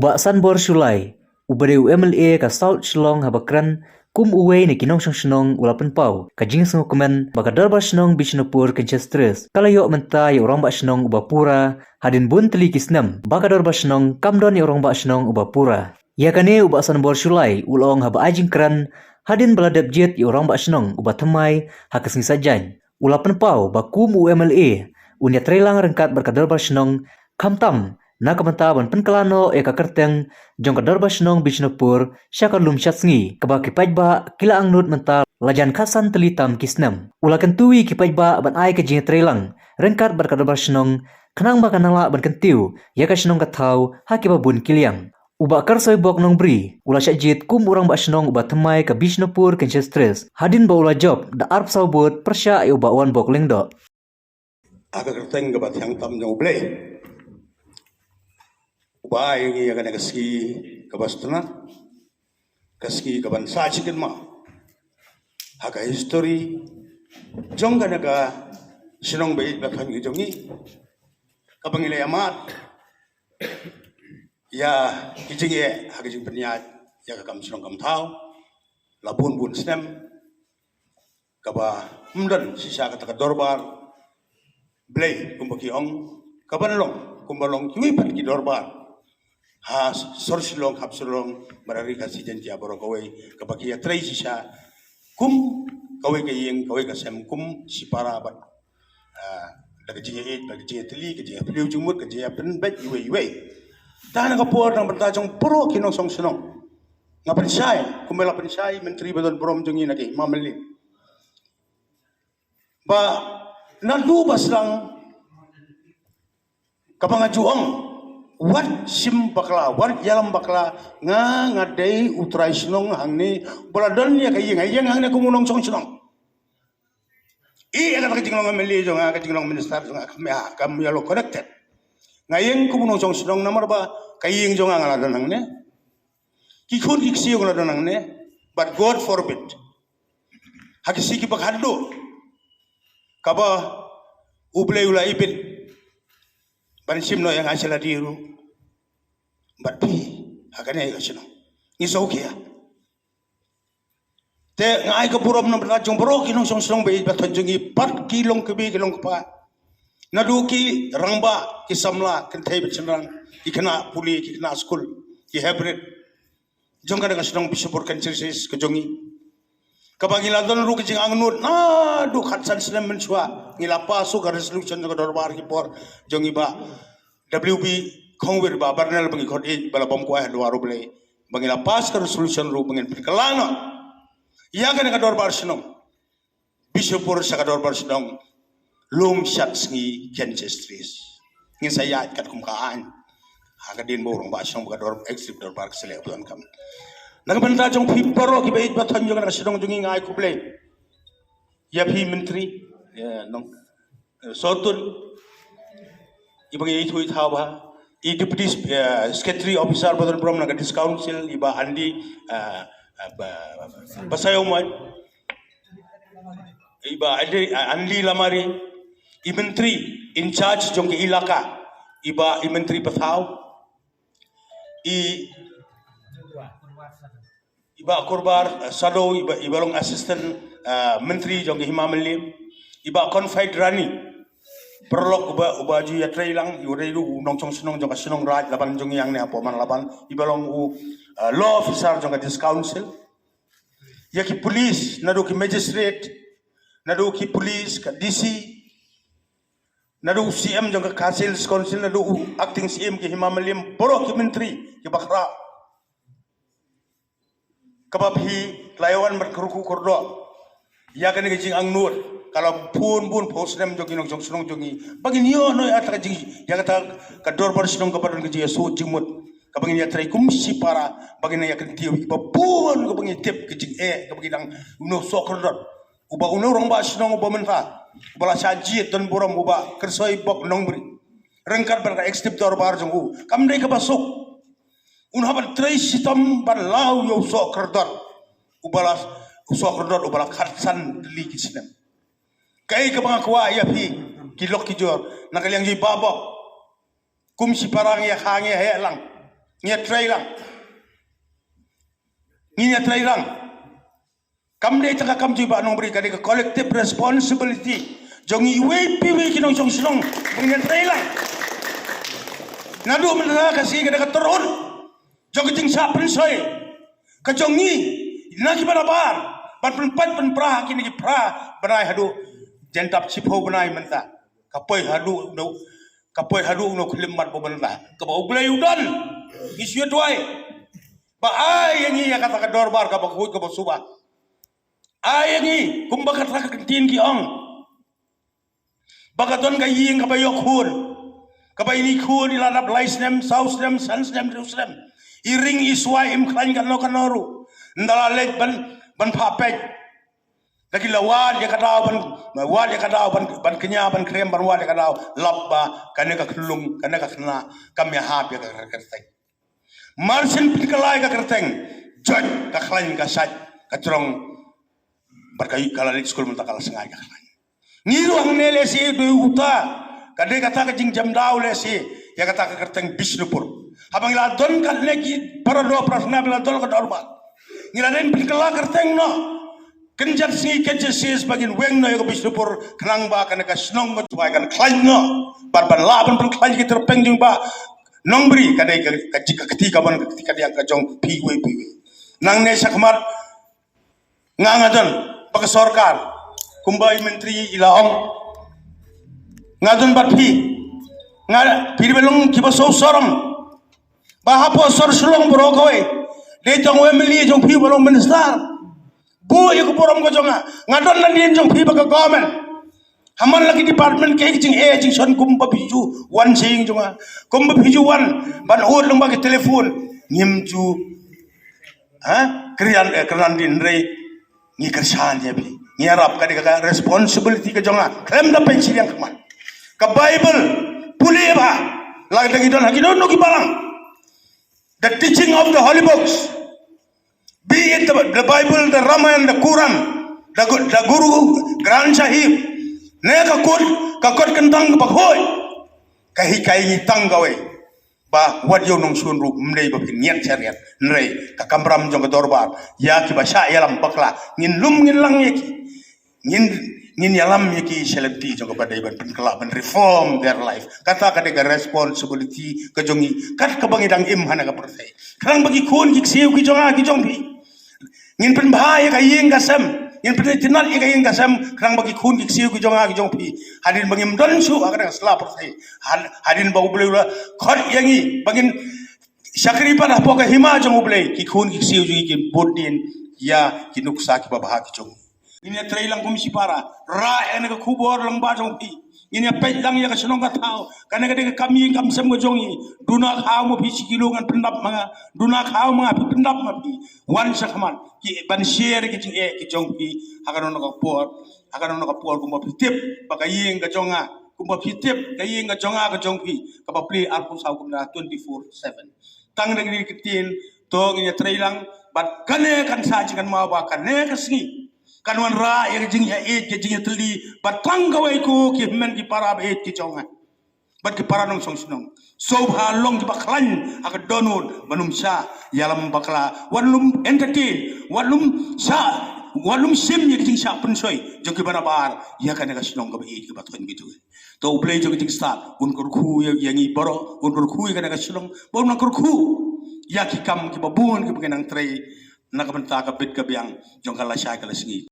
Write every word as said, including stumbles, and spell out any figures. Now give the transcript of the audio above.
Bah Sanbor Shullai, uba dei u M L A ka South Shillong, haba kren kum uwei na ki nongshong shnong, u la pynpaw ka jingsngewkmen ba ka Dorbar Shnong Bishnupur Kynshais Trist ka la ïoh mynta ïa u rangbah shnong uba pura hadien bun tylli ki snem ba ka Dorbar Shnong kam don ïa u rangbah shnong uba pura. Ïa kane u Bah Sanbor Shullai u la ong haba ai jingkren hadien ba la dep jied ïa u rangbah shnong uba thymmai ha ka sngi Saitjaiñ. U la pynpaw ba kum u M L A un ïatreilang ryngkat bad ka Dorbar Shnong, khamtam na ka bynta ban pynkylla noh ïa ka kyrteng jong ka Dorbar Shnong Bishnupur sha ka lum shad sngi, kaba ki paidbah ki la angnud mynta la jan khatsan tylli tam ki snem. U la kyntu ïa ki paidbah ban ai ka jingïatreilang ryngkat bad ka Dorbar Shnong, khnang ba kan nang lah ban kyntiew ïa ka shnong ka thaw ha kiba bun ki liang. U Bah Kyrsoibok Nongbri u la shah jied kum u rangbah shnong uba thymmai ka Bishnupur Kynshais Trist hadien ba u la jop da arphew saw vote pyrshah ïa u Bah Wanbok Lyngdoh. Ha ka kyrteng kaba thiang tam jong U Blei, uba ai ïa ngi ïa kane ka sngi kaba sngewtynnat, ka sngi kaban sa shi kynmaw ha ka history jong kane ka shnong ba ïeit ba thaiñ jong ngi, kaba ngi la ïa mad ïa ki jingeh ha ka jingpynïaid ïa ka kam shnong kam thaw la bun bun snem, kaba ym don shisha kata ka dorbar Blei kumba ki ong, kaban long kumba long kiwei pat ki dorbar ha sor Shillong, hap Shillong, bad ha ri Khasi Jaiñtia baroh kawei, kaba ki ïatrei shisha kum kawei ka ïing kawei ka sem, kum shipara bad, ah, da ka jingïaieit bad ka jingïatylli, ka jingïapyllew jingmut, ka jingïapynbeit iwei iwei. Te na ka por na ka bynta jong baroh ki nongshong shnong, nga pynshai kumba la pynshai Myntri ba don burom jong ngi na ka Hima Mylliem, ba naduh ba sdang kaba nga ju ong, wat shim bakla, wat ïalam bakla, nga, nga dei u trai shnong hangne ba la don ïa ka ïing, ïing hangne kum u nongshong shnong. Ïa kata ka jinglong M L A jong nga, ka jinglong minister jong nga, kam ïa, kam ïa long connected. Nga ïeng kum u nongshong shnong namar ba ka ïing jong nga nga la don hangne, ki khun ki ksiew nga la don hangne, but God forbid, ha ki sngi kiba khatduh kaba U Blei u la ibit ban shim noh ïa nga sha lade ruh bad phi ha kane ka shnong, ngi sngewkhia. Te nga ai ka burom na ka bynta jong baroh ki nongshong shnong ba ïeit ba thaiñ jong ngi, bad ki long kmie ki long kpa, naduh ki rangbah, ki samla, kynthei bad shynrang, ki khynnah pule, ki khynnah skul, ki heprit jong kane ka shnong Bishnupur Kynshais Trist ka jong ngi, kaba ngi la don ruh ka jingangnud naduh khatsan snem mynshuwa. Ngi la pass ruh ka resolution jong ka dorbar ki por jong i Bah W B Khongwir, Bah Barnel, ba ngi khot ïeit ba la bam kwah ha dwar U Blei, ba ngi la pass ka resolution ruh ba ngin pynkylla noh ïa kane ka dorbar shnong Bishnupur sha ka dorbar shnong lum shad sngi Kynshais Trist. Ngin sa ïaid katkum ka aiñ ha ka dien ba u rangbah shnong ba ka dor executive dorbar ka sa leh u donkam. Na ka bynta jong phi baroh kiba ïeit ba thaiñ jong ka shnong jong ngi, nga ai khublei ïa phi Myntri, ïa nong, eh, Sotun, i ba ngi ïeit hui thaw ba, i Deputy, eh, Secretary Officer ba don burom na ka District Council, i Bah Andy, eh, eh, ba, ba Sayo Moit, i Bah Andy, eh, Andy Lamare, i Myntri in charge jong ka ilaka, i Bah, i Myntri Pathaw, i, i Bah Kurbar, eh, Sado, i ba, i ba long Assistant, eh, Myntri jong ka Hima Mylliem, i Bah Confied Rani, paralok uba, uba ju ïatreilang, i u dei ruh u nongshong shnong jong ka shnong Raid Laban jong ngi hangne hapoh Man Laban, i ba long u, eh, Law Officer jong ka District Council. Ïa ki police, naduh ki magistrate, naduh ki police, ka D C, naduh u C M jong ka Khasi Hills Council, naduh u Acting C M ka Hima Mylliem, baroh ki Myntri kiba khraw, kaba phi la ïa wan bad kyrkhu kyrdoh ïa kane ka jingangnud ka la bun bun phew snem jong ki nongshong shnong jong ngi, ba ngin ïoh noh ïa kata ka jing, ïa kata ka dorbar shnong kaba don ka jingïasuk jingmut, kaba ngin ïatrei kum shipara, ba ngin ïa kyntiew ïa kiba bun, kaba ngi tip ka jingeh kaba ngi dang, u nongsoh kordor, uba u nongrangbah shnong uba mynta uba la shah jied don burom, u Bah Kyrsoibok Nongbri, ryngkat bad ka executive dorbar jong u, kam dei kaba suk. Un hap ban trei shitom ban law ïa u soh kordor uba la, u soh kordor uba la khatsan tylli ki snem. Kaei kaba nga kwah ïa phi ki lok ki jor, na ka liang jong i Bah Bok, kum shipara ngi ïa kha ngi ïa heh lang, Ngi ïatrei lang. Ngi ïatrei lang. Kam dei tang ka kam jong i Bah Nongbri, ka dei ka collective responsibility jong ngi iwei pa iwei ki nongshong shnong ba ngin ïatrei lang. Naduh mynta ka sngi ka dei ka tyrhun jong ka jingshah pynshoi ka jong ngi na kiba nabar ban pynpait pynpra ha kine ki phra bnai haduh jan dap shiphew bnai mynta. Ka poi haduh u, ka poi haduh u khyllipmat ba mynta kaba U Blei u don. Ngi shu ïa duwai ba ai ïa ngi ïa kata ka dorbar kaba khuid kaba suba. Ai ïa ngi kumba kata ka ktien ki ong ba ka don ka ïing kaba ïoh khun, kaba ine i khun i la dap lai snem, saw snem, san snem, hynriew snem, i ring i swai, im khlaiñ kano kano ruh. Ynda la leit ban, ban phah peit, la ki la wad ïa ka daw ban, wad ïa ka daw ban, ban kñia, ban khrem, ban wad ïa ka daw, lap ba kane ka khyllung, kane ka khynnah kam ïahap ïa ka kyrteng. Mar shen pynkylla ïa ka kyrteng, joit ka khlaiñ, ka shait, ka jrong. Bad ka, ka la leit skul mynta ka la sngaid ka khlaiñ. Ngi ruh hangne lehse dei uta ka dei kata ka jingjemdaw lehse ïa kata ka kyrteng Bishnupur. Haba ngi la don katne ki para doh para shna, ngi la don ka dorbar, ngi la dei pynkylla kyrteng noh. Kynjat sngi kynjat sien ba ngin weng noh ïa ka Bishnupur khnang ba kane ka shnong ka jong ngi kan khlaiñ noh. Bad ban lah ban pynkhlaiñ ki tyrpeng jong i Bah Nongbri ka dei ka, ka, ka kti ka ban, ka kti ka diang ka jong phi iwei pa iwei. Nangne shakhmat nga, nga don ba ka sorkar, kumba i myntri i la ong, nga don bad phi, nga, phi dei ba long kiba sngewsarong ba hapoh sor Shillong baroh kawei dei tang u M L A jong phi ba long minister. Buh ïa ka burom ka jong nga, nga don na dien jong phi ba ka government. Ha man la ki department ki jingeh jingshon kumba phi ju wan sha ïing jong nga, kumba phi ju wan ban ud lyngba ki telephone, ngim ju, ha, kren, eh, kren dien, hynrei ngi kyrshan ïa phi. Ngi ïarap, ka dei ka responsibility ka jong nga khlem da peit shiliang khmat. Ka Bible, pule bha, la ka dei, ngi don ha ki don ki balang. The teaching of the holy books, be it the, the Bible, the Ramayana, the Quran, the Gu-, the Guru Granth Sahib, ne ka kot, ka kot kyntang kaba khuid, ka hikai ngi tang kawei ba wat ïa u nongshun ruh ym dei ba phin ñiad shariat. Hynrei ka kamram jong ka dorbar ïa kiba shah ïalam bakla, ngin lum ngin lang ïa ki. Ngin, ngin ïalam ïa ki sha lynti jong kaba dei ban pynkylla, ban reform their life. Kata ka dei ka responsibility ka jong ngi kat kaba ngi dang im ha kane ka pyrthei. Khnang ba ki khun ki ksiew ki jong nga ki jong phi, ngin pynbha ïa ka ïing ka sem, ngin pyntynnat ïa ka ïing ka sem, khnang ba ki khun ki ksiew ki jong nga ki jong phi, hadien ba ngim don shuh ha kane ka sla pyrthei, had-, hadien ba U Blei u la khot ïa ngi ba ngin shakri pat hapoh ka hima jong U Blei, ki khun ki ksiew jong ngi kin bud dien ïa ki nuksa kiba bha ki jong ngi. Ngin ïatrei lang kum shipara, rah ïa kane ka khubor lyngba jong phi. Ngin ïa peit lang ïa ka shnong ka thaw. Kane ka dei ka kam ïing kam sem ka jong ngi. Duna khaw ma phi shi kilo ngan pyndap ma nga, duna khaw ma nga phi pyndap ma phi. Wan shakhmat, ki ban share ki jingeh ki jong phi ha kano kano ka por, ha kano kano ka por, kumba phi tip ba ka ïing ka jong nga, kumba phi tip ka ïing ka jong nga ka jong phi kaba plie arphew saw kumta, twenty four seven. Tang da kine ki ktien to ngin ïatrei lang bad kane kan sa jingkynmaw ba kane ka sngi kan wanrah ïa ka jingïaieit, ka jingïatylli bad tang kawei ko ki hynmen ki para baieit ki jong nga bad ki para nongshong shnong. Sngewbha long kiba khlaiñ ha ka dohnud ban ym shah ïalam bakla, wat lum entertain, wat lum shah, wat lum shim ïa ka jingshah pynshoi jong kiba nabar ïa kane ka shnong kaba ïeit kaba thoiñ ka jong ngi. To U Blei jong ka jingstad un kyrkhu ïa, ïa ngi baroh, un kyrkhu ïa kane ka shnong, ba un kyrkhu ïa ki kam kiba bun kiba ngi nang trei na ka bynta ka bit ka biang jong ka lashai ka lasngi.